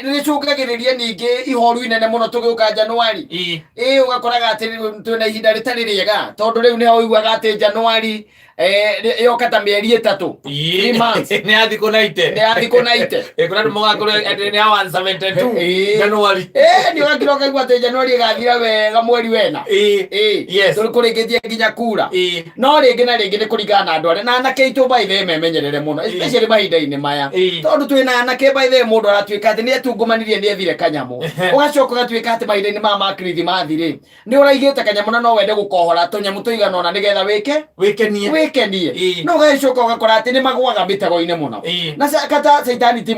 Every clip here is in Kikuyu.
Nĩ rĩcũngagĩrĩria ningĩ ihoru inene mũno tũgĩũka Januari. Ĩ ũgakoraga atĩ rĩu twĩna ihinda rĩtarĩ rĩega, tondũ rĩu nĩho ũiguaga atĩ Januari yoka ta mĩeri 3, 3 months. Nĩ ya thikũ na ite. Nĩ ya thikũ na ite. Ĩ, kuna andũ magakorwo atĩ nĩ ya 172. January. Nĩ ũgakira ũkaigua atĩ Januari ĩgathira wega mweri wena. Tũrĩ kũrĩkĩtie nginya kura. No rĩngĩ na rĩngĩ nĩ kũringana na andũ arĩa na anake aitũ, by the way, memenyerere mũno, especially mahinda-inĩ maya, tondũ twĩna anake, by the way, mũndũ aratuĩka atĩ nĩ etungumanirie, nĩ ethire kanyamũ, ũgacoka ũgatuĩka atĩ mahinda-inĩ maya ma Kirithimathi rĩ, nĩ ũraigĩte kanyamũ na no wende gũkohora tũnyamũ tũigana ũna nĩgetha wĩke Wĩkenie. Wĩkenie. No ũgagĩcoka ũgakora atĩ nĩ magũaga mĩtego-inĩ mũno. Na kata caitani ti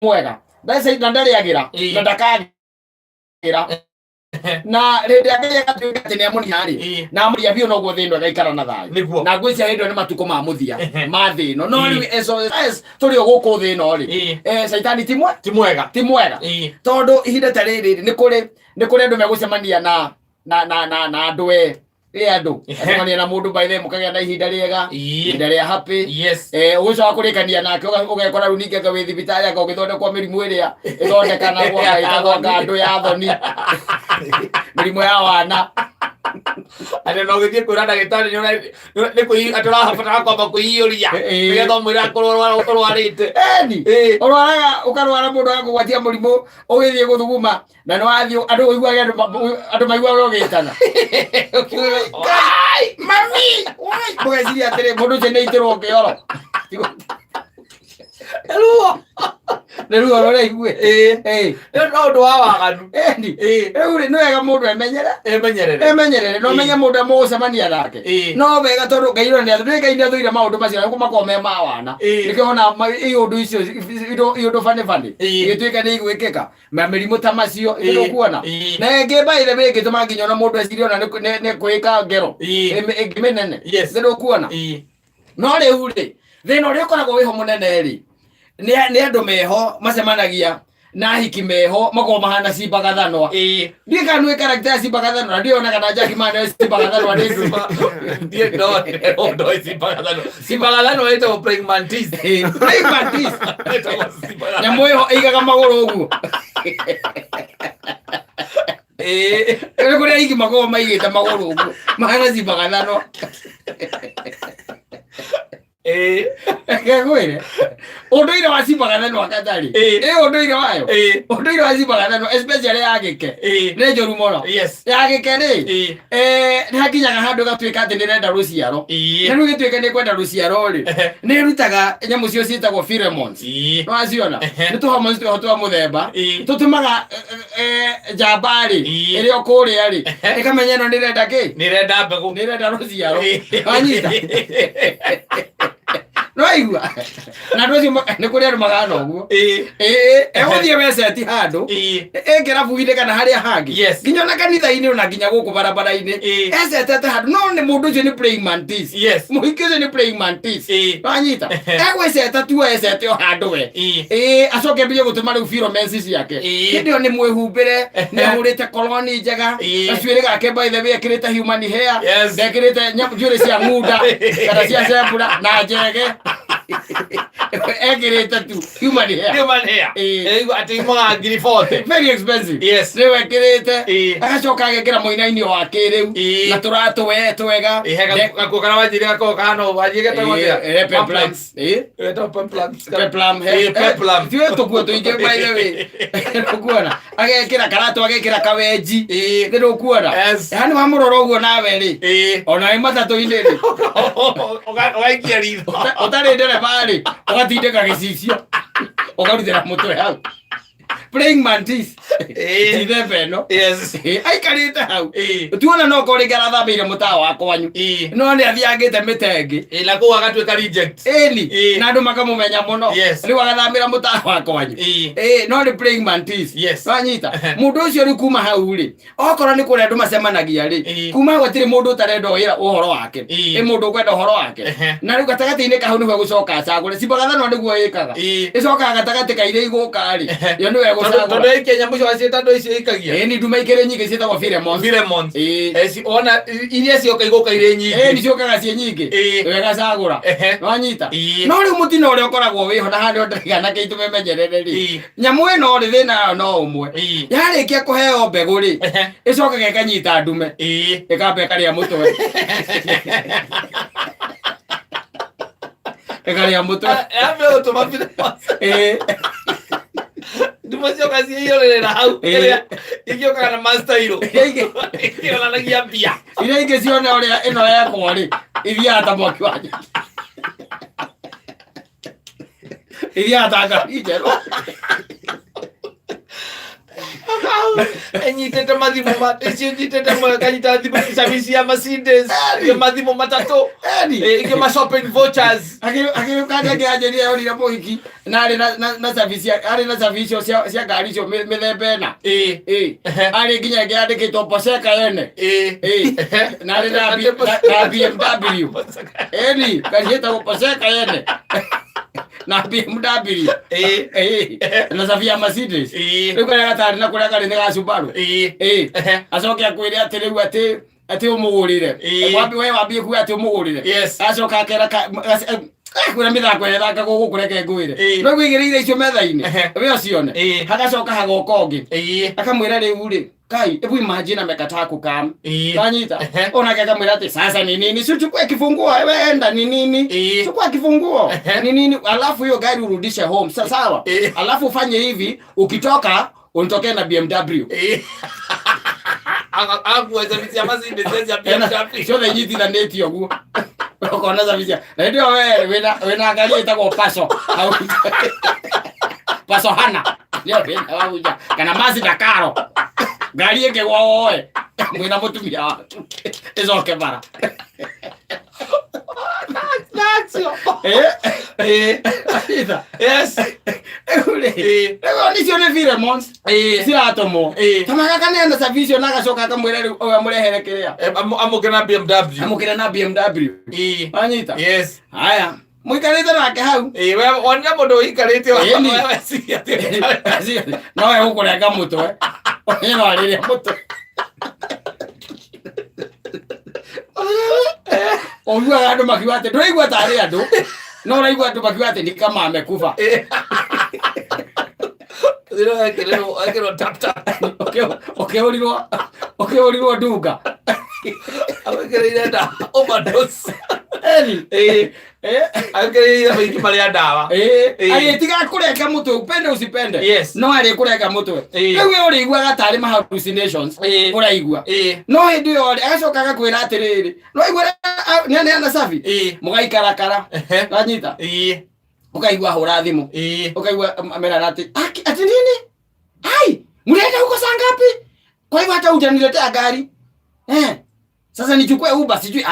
mwega na ndarĩagĩra na ndakagĩra, na rĩrĩa Ngai agatuĩka atĩ nĩ amũniha rĩ, na amũria biũ, noguo thĩ ĩno ĩgaikara na thayũ. Na ngwĩciria hĩndĩ ĩyo nĩ matukũ ma mũthia ma thĩ ĩno. No rĩu as tũrĩ o gũkũ thĩ ĩno rĩ, caitani ti mwe Ti mwega. Ti mwega. Tondũ ihinda ta rĩrĩ nĩ kũrĩ andũ megũcemania na andũ ĩ andũ acemania na mũndũ, by the way, mũkagĩa na ihinda rĩega, ihinda rĩa happy. Ũgĩcoka kũrĩkania nake, ũgekora rĩu ningĩ anga wĩ thibitarĩ, anga ũgĩthondekwo mĩrimũ ĩrĩa ĩthondekanagwo, anga ĩtagwo anga andũ ya thoni, mĩrimũ ya wana. Atĩ no ũgĩthiĩ kwĩra ndagĩtarĩ nĩ atĩ ũrabatara kwamba kwĩiyũria nĩgetha ũmwĩre akorwo ũrwarĩte. Eni. Ũrwaraga, ũkarwara, mũndũ agakũgwatia mũrimũ ũgĩthiĩ gũthuguma, na nĩ wathiĩ andũ ũiguage andũ maiguaga ũgĩtana, "Ngai, mami wai!" Mũgeciria atĩrĩ, mũndũ ũcio nĩ aitĩrwo kĩoro. Ruo. Nĩ ruo rũrĩa igue. Nĩ no ũndũ wa waganu. Eni. Rĩu rĩ, nĩ wega mũndũ emenyere. Emenyerere. Emenyerere na ũmenye mũndũ mũgũcemania nake. No wega, tondũ Ngai ĩno nĩ Ngai nĩ athũire maũndũ macio na makoragwo me ma wana. Nĩkĩo ona iũndũ icio, iũndũ bani bani igĩtuĩka nĩ igwĩkĩka ma mĩrimũ ta macio. Nĩũkuona. Na ĩngĩ, by the way, ĩngĩtũma nginya ona mũndũ ecirie ona nĩ kwĩka ngero ĩngĩ mĩnene. Nĩũkuona. No rĩu rĩ, thĩna ũrĩa ũkoragwo wĩho mũnene rĩ, nĩ andũ meho macemanagia na ahiki meho makoragwo mahana Simba Gathanwa. Ndiĩ kana nĩ character ya Simba Gathanwa, na ndionaga na Jackie Man nĩwe Simba Gathanwa nĩ ndũ. Ndiĩ ndoĩ Simba Gathanwa. Simba Gathanwa ĩtagwo praying mantis. Praying mantis. Ĩtagwo Simba Gathanwa. Nyamũ ĩyo ĩigaga magũrũ ũguo. Nĩ kũrĩa aigi makoragwo maigĩte magũrũ ũguo mahana Simba Gathanwa. Ngwĩre ũndũire wa Simba Gathanwa katarĩ ĩ ũndũire wayo, ũndũire wa Simba Gathanwa, especially ya gĩke, nĩ njũru mũno. Ya gĩke rĩ, nĩ hakinyaga handũ gatuĩka atĩ nĩ ĩrenda rũciaro. Na rĩu gĩtuĩka nĩ kwenda rũciaro rĩ, nĩ ĩrutaga nyamũ cio ciĩtagwo pheromones. Nĩ waciona? Nĩ tũ hormones twĩho twa mũthemba tũtũmaga njamba rĩ, ĩrĩa o kũrĩa rĩ, ĩkamenya ĩno nĩ ĩrenda kĩ. Nĩ ĩrenda mbegũ. Nĩ ĩrenda rũciaro. Wanyita no aigua na andũ acio nĩ kũrĩ andũ magana ũguo. Ĩgũthiĩ weceti handũ ĩ kĩrabu-inĩ kana harĩa hangĩ, nginya ona kanitha-inĩ, ona nginya gũkũ barabara-inĩ, ecetete handũ, no nĩ mũndũ ũcio nĩ praying mantis. Mũhiki ũcio nĩ praying mantis. Wanyita, egwĩceta tu, ecete o handũ we. Ĩĩ, acoke ambie gũtũma rĩu pheromones ciake. Hĩndĩ ĩyo nĩ mwĩhumbĩre, nĩ ahũrĩte koloni njega, gacuĩrĩ gake, by the way, ekĩrĩte human hair. Ndekĩrĩte njuĩrĩ cia ng'unda kana cia zebra na njege, ekĩrĩte tu human hair. Human hair. Ĩĩ, atĩ imaga ngiri 40. Very expensive. Rĩu ekĩrĩte, agacoka agekĩra mũinainio wa kĩrĩu na tũratũ we twega. Ĩĩ, he gakuo karĩa wanjĩrire gakoragwo kahana ũũ, wanjĩrire getagwo atĩa? Peplum. Getagwo peplum. Peplum. Peplum. Tiwe tũkuo tũingĩ, by the way, nĩũkuona agekĩra karatũ, agekĩra kawenji. Nĩũkuona. Yani wamũrora ũguo nawe rĩ, ona wĩ matatũ-inĩ rĩ, Ũgaikia ritho. Ũtarĩ ndereba rĩ, ũgatindĩka gĩcicio, ũkarutĩra mũtwe hau. Praying mantis. Njithemba ĩno. Aikarĩte hau. Tuona no korwo rĩngĩ arathambĩire mũtawa wa kwanyu, no nĩ athiangĩte mĩtengĩ. Ĩĩ, na kũu agatuĩka reject. Ĩni. Na andũ makamũmenya mũno. Rĩu agathambĩra mũtawa wa kwanyu. Ĩĩ, no nĩ praying mantis. Wanyita, mũndũ ũcio rĩu kuma hau rĩ, okorwo nĩ kũrĩa andũ macemanagia rĩ, kuma hau hatirĩ mũndũ ũtarenda wĩra ũhoro wake. Ĩ mũndũ ũkwenda ũhoro wake. Na rĩu gatagatĩ-inĩ ka hau nĩho egũcoka acagũre. Simba Gathanwa nĩguo ĩkaga. Ĩcokaga gatagatĩ ka iria igũka rĩ, yo nĩwe Tondũ egũcagũra. Yaikia nyamũ icio waciĩta andũ icio ikagia. Ĩni ndume ikĩrĩ nyingĩ ciĩtagwo pheromones. Pheromones. Ĩĩ. Ona iria cioka igũka irĩ Ĩni nyingĩ. ciũkaga ciĩ nyingĩ. Ĩĩ. Wegacagũra. Ehe. Wanyita. Ĩĩ. No rĩu mũtino ũrĩa ũkoragwo wĩho na handũ ndĩraigana kĩ tũmemenyerere rĩ. Ĩĩ. Nyamũ ĩno rĩ thĩna wayo no ũmwe. Ĩĩ. Yarĩkia kũheo mbegũ rĩ, Ehe. ĩcokaga ĩkanyita ndume. Ĩĩ. Ĩkamba ĩkarĩa mũtwe. Ĩkarĩa mũtwe. Yambe gũtũma pheromones. Ĩĩ. Nduma cioka ciĩiyũrĩrĩra hau. Ĩĩ. Ĩrĩa ingĩũkaga na mastairo. Iria ingĩ- Ĩkĩonanagia mbia. iria ingĩ cione ũrĩa ĩno yekwo rĩ, ithiaga ta mwaki wa nyeki. Ithiaga ta ngari njerũ. Enyitĩte mathimũ icio nyitĩte kanyita thimũ cabi cia Mercedes, ingĩ mathimũ matatũ, Eni. Ingĩ ma shopping vouchers. Agĩũka ndege anjĩrire onire mũhiki na arĩ na cabi cia arĩ na cabi icio cia ngari icio mĩthemba ĩna. Ĩĩ. Ĩĩ. Ehe. Arĩ nginya ĩngĩ yandĩkĩtwo Poseka yene. Ĩĩ. Ĩĩ. Na arĩ na BMW. Ĩni, ngari ĩtagwo Poseka yene. Na BMW. Ĩĩ. Ĩĩ. Na cabi ya Mercedes. Ĩĩ. Rĩu karĩa gatarĩ na kũrĩa karĩ nĩ ga Subaru. Ĩĩ. Ĩĩ. Ehe. Acoke akwĩre atĩ rĩu atĩ ũmũgũrĩre. Ĩĩ. Wambi we wambie kuga atĩ ũmũgũrĩre. Yes. Acoka akera kwĩra mĩthako ĩrĩa ĩthakagwo gũkũ reke ngwĩre. Ĩĩ. No wĩigĩrĩire icio metha-inĩ. Ehe. We ũcione. Ĩĩ. Hagacoka hagoka ũngĩ. Ĩĩ. Akamwĩra rĩu rĩ, kai, hebu imagine amekataa kukam. Ĩĩ. Kanyita. Ehe. Onake akamwĩra atĩ sasa ni nini? Si uchukue kifunguo wewe enda ni nini? Ĩĩ. Chukua kifunguo. Ehe. Ni nini? Alafu hiyo gari urudishe home. Sawa. Ĩĩ. Alafu ufanye hivi, ukitoka unitokee na BMW. Ĩĩ. Akua cabi cia Mercedes cia BMW. Ciothe inyitithanĩtio ũguo. Ũkona cabi cia. Na hĩndĩ ĩyo we wĩna ngari ĩtagwo Paso. Paso hana. Nĩyo wĩna hau nja. Kana Mazda Karo. Ngari ĩngĩgwa woe. Mwĩna mũtumia waku. Ĩcoke bara. Nacio. Eh? Ĩĩ. Itha. Yes. Rĩu rĩ. Ĩĩ. Rĩu icio nĩ pheromones. Ĩĩ. Ciratũmwo. Ĩĩ. Tama gakaneana cabi icio na agacoka akamwĩra rĩu ũyũ amũrehere kĩrĩa. Amũke na BMW. Amũkĩre na BMW. Ĩĩ. Wanyita? Yes. Haya. Mũikarĩte nake hau. Ĩĩ, we wonire mũndũ ũikarĩte Ĩni. weciria atĩ No we gũkũrenga mũtwe. Ũyũ no arĩrĩa mũtwe. Ũiguaga andũ makiuga atĩ ndũraigua tarĩ andũ no ũraigua andũ makiuga atĩ ni kama amekufa. Ekĩrwo tap tap. Ũkĩhũrirwo ndunga. Amwĩkĩrĩire ndawa overdose. Eni. Ĩĩ. Eh. Amwĩkĩrĩire maingĩ marĩa ndawa. Ĩĩ. Ĩĩ. Agĩtiga kũrenga mũtwe upende usipende. Yes. No arĩkũrenga mũtwe. Ĩĩ. Rĩu we ũrĩiguaga tarĩ ma hallucinations. Ĩĩ. Ũraigua. Ĩĩ. No hĩndĩ ĩyo rĩ agacoka agakwĩra atĩrĩrĩ no aigua nĩaneana cabi Ĩĩ. mũgaikarakara Ehe. wanyita Ĩĩ. ũkaigua hũra thimũ Ĩĩ. ũkaigua amerana atĩ ati nini ai mlienda huko saa ngapi kwa hivyo hata hujaniletea gari eh sasa nichukue Uber sijui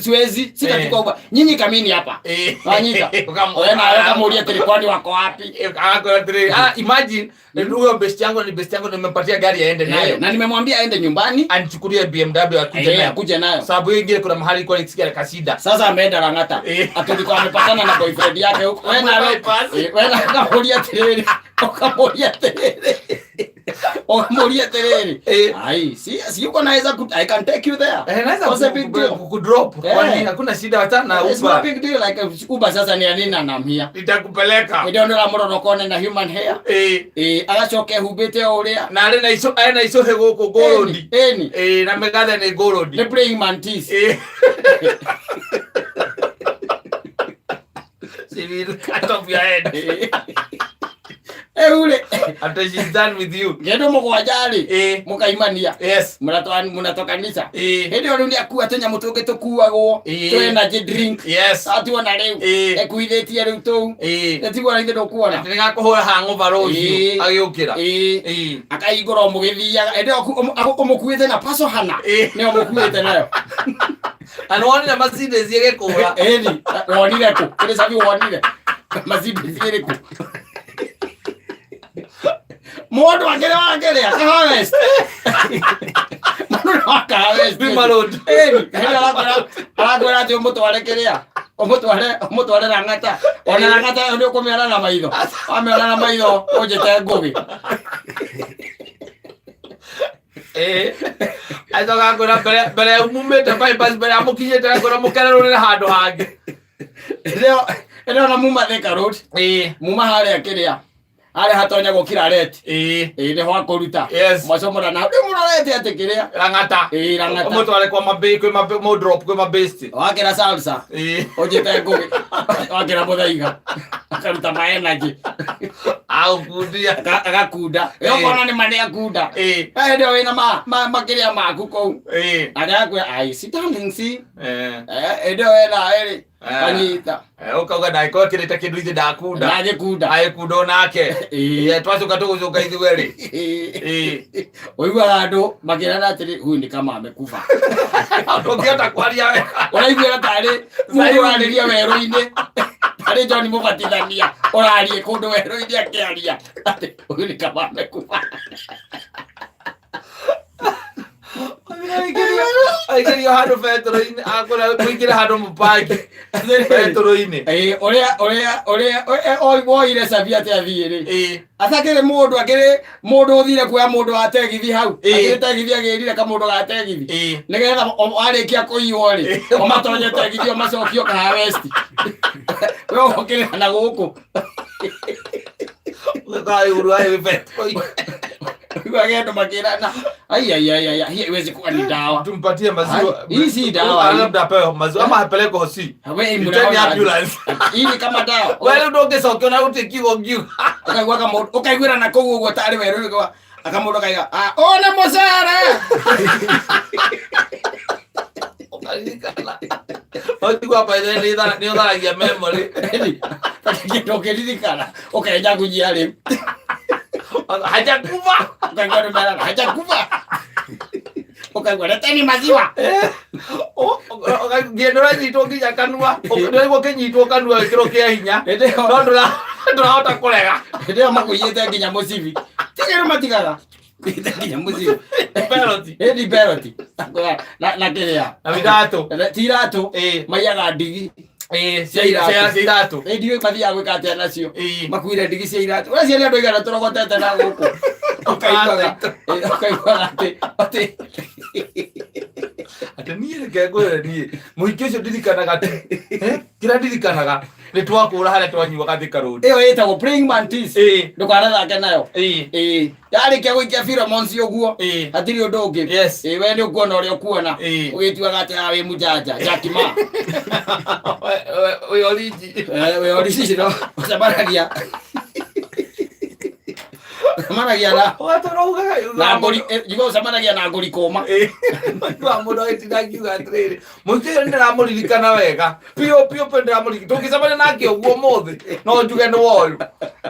siwezi sitachukua Uber nyinyi kamini hapa Ĩĩ. wanyita wewe nawe kamuulia atĩrĩ kwani wako wapi Akakwĩra atĩrĩrĩ, imagine huyo best yangu ni best yangu nimempatia gari aende nayo. Na nimemwambia aende nyumbani Anichukulie BMW akuje nayo. akuje nayo. Sababu hiyo ingine kuna mahali ilikuwa nikisikia kasida. Sasa ameenda Lang'ata. Eh. Ati alikuwa amepatana na boyfriend yake huko. Wewe nawe Bypass. wewe na ukamuulia atĩrĩrĩ. Ukamuulia atĩrĩrĩ. Ukamuulia atĩrĩrĩ. Eh. Ai, si uko naweza I can take you there. Naweza What's the big deal? kudrop. Eh. Kwani hakuna shida hata na It's no Uber. big deal like Uber sasa ni anini na namia. Nitakupeleka. Ndio ndo ramũrora na human hair. Eh. Agacoka ehumbĩte o ũrĩa. Na arĩ na ico arĩ na icũhĩ gũkũ ngũrũndi. Eni. Na mĩgathe nĩ ngũrũndi. Nĩ praying mantis. She will cut off your head. Rĩu rĩ After she's done with you. kĩndũ mũgwanja rĩ mũkaimania. Yes. Mũnatokanisa. Hĩndĩ ĩyo rĩu nĩakua tũnyamũ tũngĩ tũkuagwo tũ energy drink. Yes. Atuona rĩu ekuithĩtie rĩu tũu. Ĩtiguo na ithe ndũkuona. Nĩgakũhũra hangover rũciũ agĩũkĩra. Akahingũra o mũgĩthiaga. Hĩndĩ ĩyo ũmũkuĩte na paso hana. Nĩyo ũmũkuĩte nayo. Na nĩwonire Mercedes ĩgĩkũra. Ĩni, wonire kũ? Kĩrĩ cabi wonire? Mercedes ĩrĩkũ? Mũndũ akĩrĩ wa kĩrĩa Kahawa West. Mũndũ nĩ wa Kahawa West. Bima Road. Ĩni, hĩndĩ arakwĩra atĩ ũmũtware kĩrĩa? Ũmũtware Lang'ata. Ona Lang'ata ĩyo nĩ ũkũmĩona na maitho. Wamĩona na maitho ũnjĩte Ngũgĩ. Ĩĩ. Acoka akwĩra mbere mbere mumĩte bypass mbere ya mũkinyĩte akwĩra mũkererũrĩre handũ hangĩ. Ĩrĩa ĩrĩa ona muma Thika Road, Ĩĩ. muma harĩa kĩrĩa harĩa hatonyagwo Kiraret. Ĩĩ. Ĩĩ nĩho akũruta. Yes. Mwacomora na rĩu mũrorete atĩ kĩrĩa. Lang'ata. Ĩĩ Lang'ata. Ũmũtware kwa mabĩ kwĩ mabĩ mũ drop kwĩ mabesti. Wakĩra salsa. Ĩĩ. Ũnjĩte ngũgĩ. Wakĩra mũthaiga. Akaruta ma energy. Agũkundia. Agakunda. Ĩĩ. Ũkona nĩ ma nĩ akunda. Ĩĩ. Hĩndĩ ĩyo wĩna ma ma makĩrĩa maku kũu. Ĩĩ. Na nĩakwĩra ai sit down and see. Eh. Hĩndĩ ĩyo wena ĩrĩ. Eh. Anyita. Eh, ũkauga ndagĩkorwo ĩkĩrĩte kĩndũ ithe ndakunda. Ndagĩkunda. Agĩkunda onake. Ĩĩ. Ĩĩ, twacoka tũgũcoka ithuerĩ. Ĩĩ. Ũiguaga andũ makĩrana atĩrĩ huyu ni kama amekufa. Ndũngĩhota kwaria wega. Ũraiguĩra tarĩ mũndũ ũrarĩria werũ-inĩ tarĩ John Mũbatithania ũrarie kũndũ werũ-inĩ akĩaria atĩ huyu ni kama amekufa. Aingĩrio handũ betũrũ-inĩ, akwĩra mũingĩre handũ mũpangi betũrũ-inĩ. Ĩĩ, ũrĩa ũrĩa ũrĩa woire cabi atĩ athiĩ rĩ Ĩĩ. atakĩrĩ mũndũ akĩrĩ mũndũ ũthire kuoya mũndũ wa tegithi hau Ĩĩ. akĩrĩ tegithi agĩrire kamũndũ ga tegithi Ĩĩ. nĩgetha warĩkia kũiywo rĩ ũmatonye tegithi ũmacokio kaha west we ũkĩrĩha na gũkũ Ũgĩkora igũrũ wa betũrũ-inĩ. Ũiguage andũ makĩrana ai ai ai ai hii haiwezi kuwa ni dawa. Tumpatie maziwa. Ai, hii si dawa, Ah, hii. labda apewe maziwa ama apelekwe hosi. We Iteni mnaona ambulance. hii ni kama dawa. We rĩu ndũngĩcokia ona gũtirĩ kiugo ngiuga. Ũkaigua kamũndũ ũkaiguĩra na kũu ũguo tarĩ werũ ũkaigua akamũndũ kaiga ah ũyũ nĩ mũcere. Ũkaririkana. Ũtigua by the way nĩ ũtharagia memory. Kĩndũ ũkĩririkana ũkenja ngunyia rĩu. Hajakufa. Ũkaigua nĩ merana hajakufa. Ũkaigua leteni maziwa. Nginya ndũranyitwo nginya kanua. Ndũraigua ũkĩnyitwo kanua gĩkĩro kĩa hinya. Hĩndĩ ĩyo No ndũrahota kũrega. hĩndĩ ĩyo makuiyĩte nginya mũcibi. Tigĩrĩ matigaga. Kuiyĩte nginya mũcibi. Penalty. Ĩni penalty. Na na kĩrĩa. Na iratũ. Ti iratũ. Ĩĩ. Maiyaga ndigi. Ĩĩ, Cia iratũ. cia iratũ. Ĩ ndiũĩ mathiaga gwĩka atĩa nacio. Ĩĩ. Makuire ndigi cia iratũ. Ũreciria nĩ andũ aigana tũrogotete na gũkũ. Ũkaiguaga ũkaiguaga atĩ atĩ Atĩ niĩ reke ngwĩre niĩ mũingĩ ũcio ndirikanaga atĩ kĩrĩa ndirikanaga nĩ twakũra harĩa twanyuaga Thika Road. ĩyo ĩtagwo praying mantis. Ĩĩ. Ndũkanathake nayo. Ĩĩ. Ĩĩ. Yarĩkia gũikia pheromones ũguo. Ĩĩ. Hatirĩ ũndũ ũngĩ. Yes. Ĩĩ we nĩ ũkuona ũrĩa ũkuona. Ĩĩ. Ũgĩtuaga atĩ ah wĩ mũjanja. Jack Ma. Wĩ origi. Wĩ original. Ũcemanagia. Ũcemanagia na Ũgatũra ugaga na ngũri njuga ũcemanagia na ngũri kũma. Wa mũndũ agĩtinda akiuga atĩrĩrĩ mũingĩ ũcio nĩndĩramũririkana wega biũ biũ biũ ndĩramũririkana tũngĩcemania nake ũguo ũmũthĩ no njuge nĩ woyũ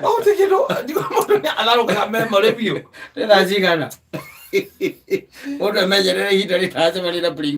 no gũtirĩ kĩndũ njuge mũndũ nĩ atharũkaga memory biũ Nĩ thaa cigana? Mũndũ emenyerere ihinda rĩtaracemania na praying